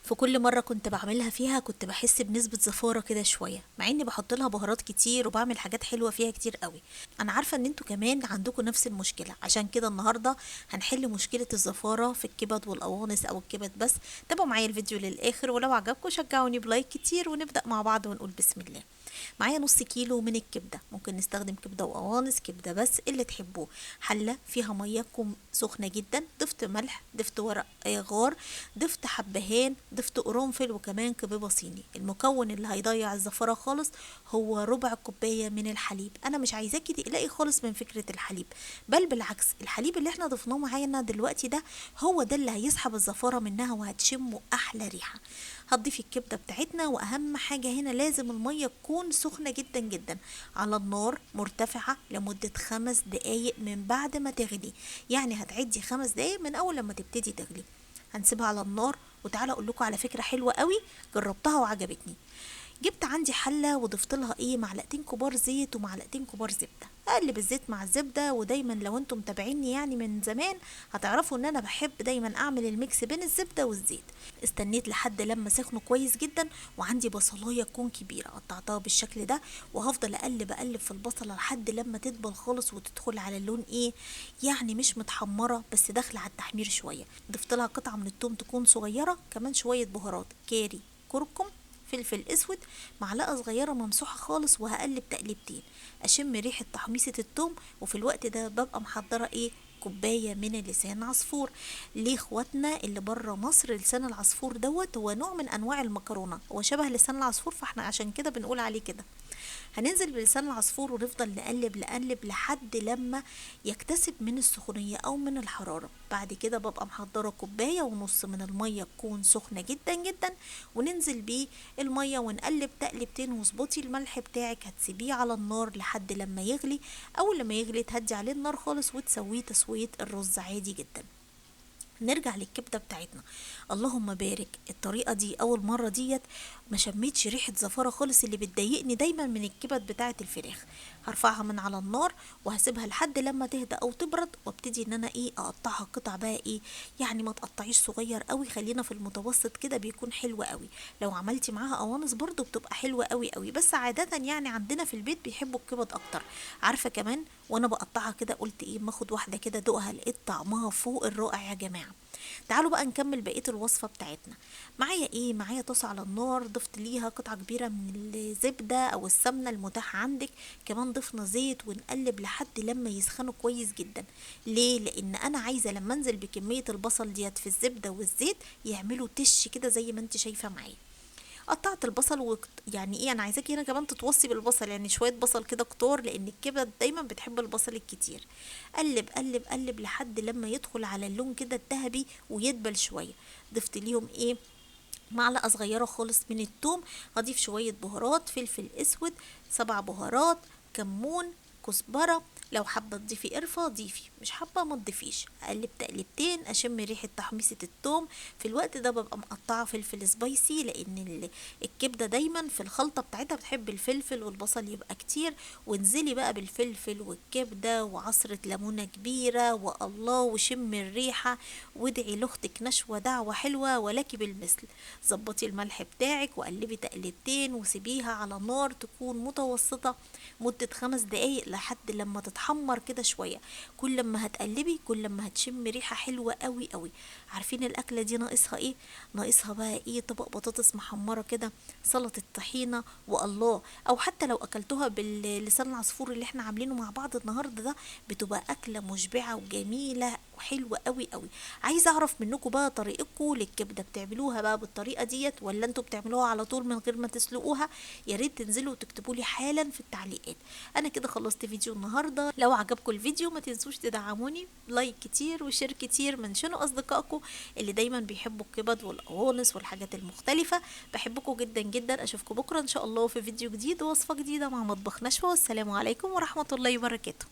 في كل مرة كنت بعملها فيها كنت بحس بنسبة زفارة كده شوية، مع اني بحط لها بهارات كتير وبعمل حاجات حلوة فيها كتير قوي. انا عارفة ان انتوا كمان عندكم نفس المشكلة، عشان كده النهاردة هنحل مشكلة الزفارة في الكبد والقوانص او الكبد بس. تابعوا معايا الفيديو للاخر، ولو عجبكم شجعوني ب like كتير، ونبدأ مع بعض ونقول بسم الله. معايا نص كيلو من الكبدة، ممكن نستخدم كبدة وقوانص، كبدة بس، اللي تحبوه. حلة فيها مية سخنة جدا، ضفت ملح، ضفت ورق غار، ضفت حبهان، ضفت قرنفل، وكمان كبيبة صيني. المكون اللي هيضيع الزفارة خالص هو ربع كوباية من الحليب. انا مش عايزاكي تقلقي خالص من فكرة الحليب، بل بالعكس الحليب اللي احنا ضفناه معانا دلوقتي ده هو ده اللي هيسحب الزفارة منها وهتشمه احلى ريحة. هتضيفي الكبدة بتاعتنا، واهم حاجة هنا لازم المية تكون سخنة جدا جدا على النار مرتفعة لمدة 5 دقايق من بعد ما تغلي، يعني هتعدي 5 دقايق من اول لما تبتدي تغلي. هنسيبها على النار. وتعالى اقول لكم على فكرة حلوة قوي جربتها وعجبتني. جبت عندي حلة وضفت لها معلقتين كبار زيت ومعلقتين كبار زبدة. اقلب الزيت مع الزبدة، ودايما لو انتم متابعيني يعني من زمان هتعرفوا ان انا بحب دايما اعمل ال mix بين الزبدة والزيت. استنيت لحد لما سخنوا كويس جدا، وعندي بصلاية تكون كبيرة قطعتها بالشكل ده، وهفضل اقلب اقلب في البصلة لحد لما تدبل خالص وتدخل على اللون يعني مش متحمرة بس داخلة على التحمير شوية. ضفت لها قطعة من التوم تكون صغيرة، كمان شوية بهارات كاري، كركم، فلفل اسود، معلقه صغيرة ممسوحة خالص، وهقلب تقليبتين اشم ريحه تحميصه التوم. وفي الوقت ده ببقى محضرة كوباية من لسان عصفور. ليه اخواتنا اللي بره مصر لسان العصفور دوت هو نوع من انواع المكرونه، هو شبه لسان العصفور فاحنا عشان كده بنقول عليه كده. هننزل بلسان العصفور ونفضل نقلب نقلب لحد لما يكتسب من السخونية او من الحرارة. بعد كده ببقى محضرة كوباية ونص من المية تكون سخنة جدا جدا، وننزل بيه المية ونقلب تقلبتين، واظبطي الملح بتاعك. هتسيبيه على النار لحد لما يغلي، اول لما يغلي تهدي عليه النار خالص وتسويه تسوية الرز عادي جدا. نرجع للكبدة بتاعتنا. اللهم بارك، الطريقة دي اول مرة ديت ما شميتش ريحة زفارة خالص اللي بتضايقني دايما من الكبد بتاعة الفراخ. هرفعها من على النار وهسيبها لحد لما تهدى او تبرد، وابتدي ان انا اقطعها قطع بقى يعني ما تقطعيش صغير قوي، خلينا في المتوسط كده بيكون حلو قوي. لو عملتي معاها قوانص برضو بتبقى حلوة قوي قوي، بس عادة يعني عندنا في البيت بيحبوا الكبد اكتر. عارفة كمان وانا بقطعها كده قلت ما اخد واحدة كده دوقها، لقيت طعمها فوق الرائع يا جماعة. تعالوا بقى نكمل بقية الوصفة بتاعتنا. معايا معايا طاسة على النار، ضفت ليها قطعة كبيرة من الزبدة او السمنة المتاحة عندك، كمان ضفنا زيت، ونقلب لحد لما يسخنوا كويس جدا. ليه؟ لان انا عايزة لما انزل بكمية البصل ديت في الزبدة والزيت يعملوا تش كده زي ما انت شايفة معايا. قطعت البصل يعني انا عايزاكي هنا كمان تتوصي بالبصل، يعني شوية بصل كده كتار لان الكبد دايما بتحب البصل الكتير. قلب قلب قلب لحد لما يدخل على اللون كده الذهبي ويدبل شوية. ضفت ليهم معلقه صغيرة خالص من الثوم، هضيف شوية بهارات، فلفل اسود، 7 بهارات، كمون، كزبره، لو حابة تضيفي قرفه ضيفي، مش حابة ما تضيفيش. اقلب تقلبتين اشم ريحه تحميصه الثوم. في الوقت ده ببقى مقطعه فلفل سبايسي، لان الكبده دايما في الخلطة بتاعتها بتحب الفلفل والبصل يبقى كتير. وانزلي بقى بالفلفل والكبده وعصره ليمونه كبيرة، والله وشم الريحة، وادعي لاختك نشوه دعوه حلوة ولك بالمثل. ظبطي الملح بتاعك وقلبي تقلبتين، وسيبيها على نار تكون متوسطه مده 5 دقايق لحد لما تتحمر كده شوية. كل ما هتقلبي كل ما هتشم ريحه حلوة قوي قوي. عارفين الاكلة دي ناقصها ايه؟ ناقصها بقى طبق بطاطس محمرة كده، سلطة طحينه، والله. او حتى لو اكلتوها باللسان العصفور اللي احنا عاملينه مع بعض النهارده ده، بتبقى اكله مشبعة وجميلة وحلوه قوي قوي. عايزه اعرف منكم بقى طريقتكم للكبده، بتعملوها بقى بالطريقة ديت ولا انتوا بتعملوها على طول من غير ما تسلقوها؟ يا ريت تنزلوا وتكتبوا لي حالا في التعليقات. انا كده خلصت فيديو النهارده. لو عجبكم الفيديو ما تنسوش تدعموني like كتير و share كتير، منشنوا اصدقائكم اللي دايما بيحبوا الكبد والقوانص والحاجات المختلفة. بحبكم جدا جدا. اشوفكم بكره ان شاء الله في فيديو جديد ووصفه جديدة مع مطبخ نشوى. والسلام عليكم ورحمة الله وبركاته.